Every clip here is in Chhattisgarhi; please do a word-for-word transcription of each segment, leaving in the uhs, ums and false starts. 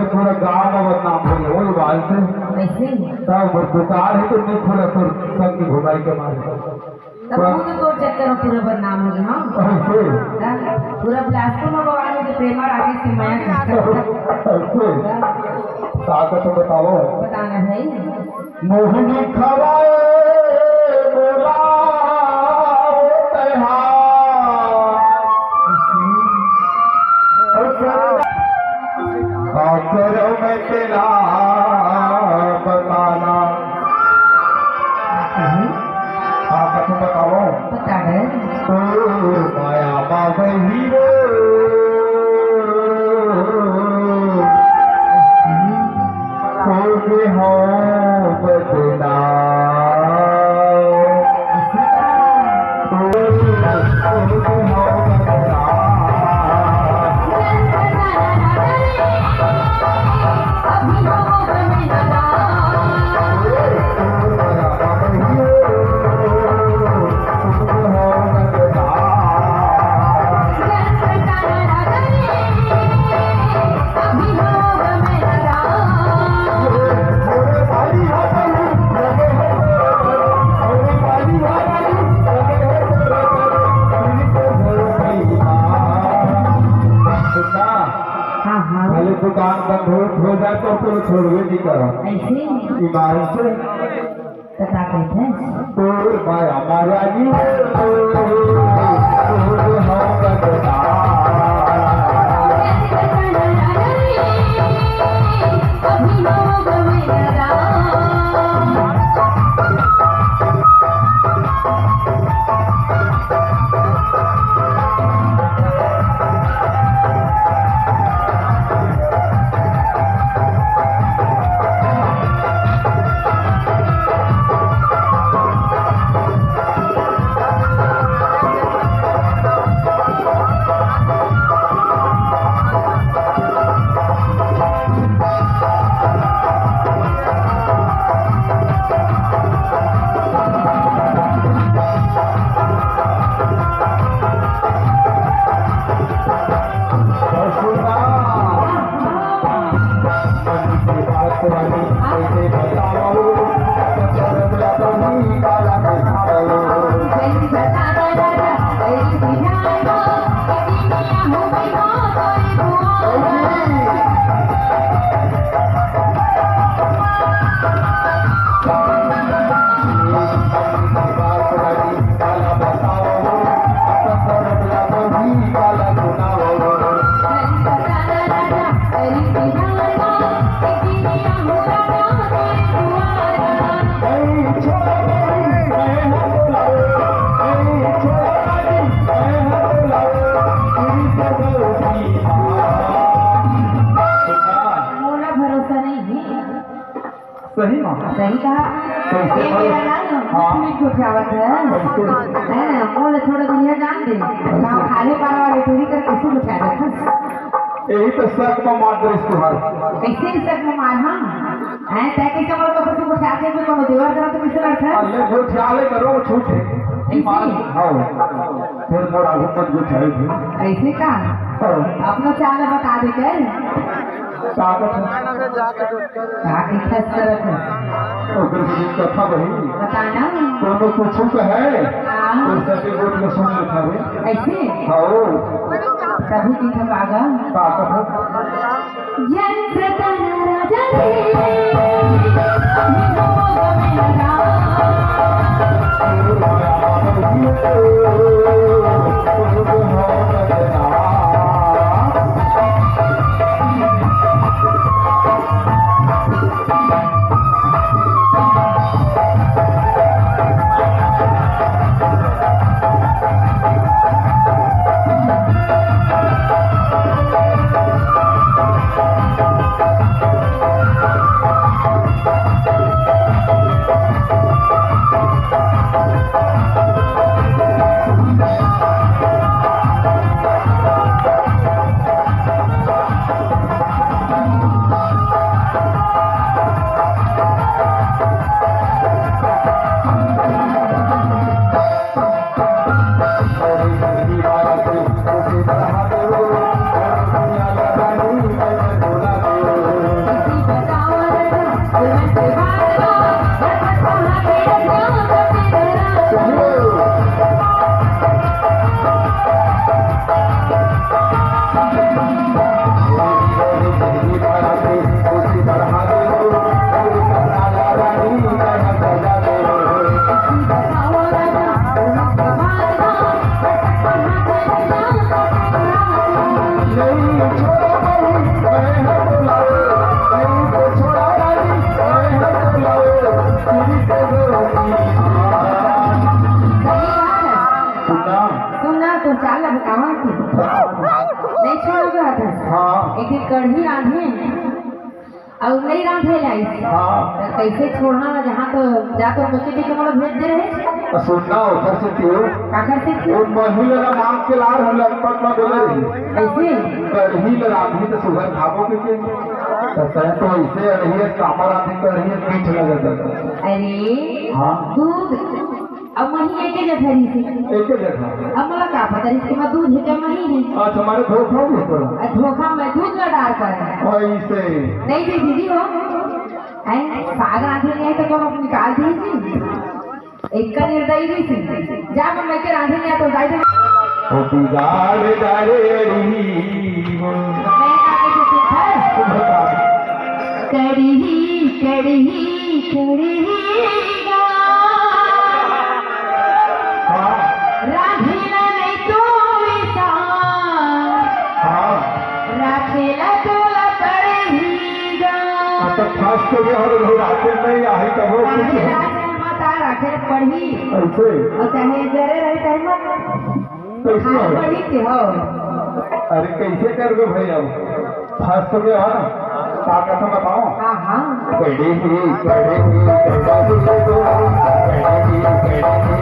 पूरा गांव में बदनाम हो गया, वही बात से। कैसे? तब वो दुकान है तो नहीं खुला, तो संग की घुमाई के मारे। तब खुद तो चक्कर में पूरा बदनाम हो गया, हाँ? कैसे? हाँ? पूरा बिलासपुर में बवाल हो गया, प्रेमा राजेश की माया की। कैसे? हाँ? ताकत तो बताओ। बताना है। मोहिनी खवाए बोला तैहार। आकर मैं तेरा बताना। हाँ, कथम बताओ। बता दे। ओ माया बाबा हीरो। हो गे हो बदनाम। हाँ, हाँ। भले दुकान बंद हो, हो जाए तो तोला छोड़बे नहीं करो। ऐसे? ईमान से। तो का कहते हैं? तोर माया माया जी, तोर हम बदनाम। मोला भरोसा नहीं है। सही में? सही कहा। कैसे ये बोल-, मेरा ना, हाँ। कुछ नहीं उठावत है। कैसे? हैं, मोला थोड़ा दुनिया जान दे। गाँव खाली पारा वाली टूरी कर कैसे उठा देता? यही तो शक में मार दे तुहार। कैसे शक में मार, हाँ? हैं, तै कैसे बोल तो कुछ उठा के भी कोनो देवर करा तो कैसे लड़ता है? अरे, वो ख्याल है करो, छूट है। कैसे? हाँ। फिर थोड़ा ऊपर जो है भी। कैसे का? हाँ। अपना चाल बता दे कर। ताकत है। का कथस करत हस? ओकर से कथा वही। बता ना। कोनो कुछु कहे, हाँ। तो सके गोट में सुन लेता रे। ऐसे? हाँ। तभी की हम आगा। ताकत है। जन से तेरा राजा रे, अभी तो वो मेरा। रांधे अउ नहीं रांधे लाइस। हाँ। त कैसे छोड़ना ना, जहाँ तो जा तो मोके के मोला भेज दे रहे। आ, सुनना, ओकर से क्यों? काकर से क्यों? वो महिला ला मांग के लार हम लखपत में बोले रही। कैसे? कढ़ी ल रांधी तो सुबह खाबो के के? तो तय तो ऐसे रही है, कामा रांधी कढ़ी है, मीठ लगे तो। अरे, हाँ। दूध अब मही एके जगह रहिस हे। एके जगह। अब मोला का पता रहिस कि मैं दूध हे के मही हे। अच्छा, मारे धोखा हो गया तोला। आ, धोखा मैं दूध ला डार कर। ऐसे। नहीं जी दीदी हो। हैं, साग रांधे नहीं है तो तुम निकाल दीजिए। एक का निर्दयी रहिस हे। जा मैं के रांधे नहीं आता, डाल दे। ओ बिगाड़ डारे रही। मैं का कैसे सुनता है? कड़ही, कड़ही, कड़ही गा। हाँ। राखेला नहीं तो ऐसा। हाँ। राखेला तोला पड़ही गा। अब तो खास तो ये हर लोग आते नहीं, आई तो वो काहे कुछ है। राज है, मत आ, राखे पड़ही। ऐसे? और चाहे जरे रहे, चाहे मत। कैसे हाँ, हो? बड़ी के हो। अरे, कैसे करबे भाई अब? फंस तो गया हो ना। का कथा बताओ? हाँ, हाँ। बड़ी ही, बड़ी ही, बड़ी ही, बड़ी ही, बड़ी ही, बड़ी ही।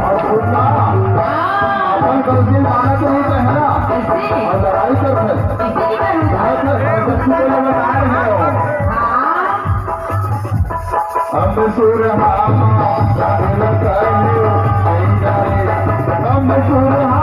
और सुनना, अपन गलती मानत नहीं पहला, कैसे? और लड़ाई कर ले। कैसे नहीं करूँगा? बात है, और सच्ची बोलो, बता रहे हो। हाँ। हम सुरहा, जाने लगा है, नहीं जाने। हम सुरहा,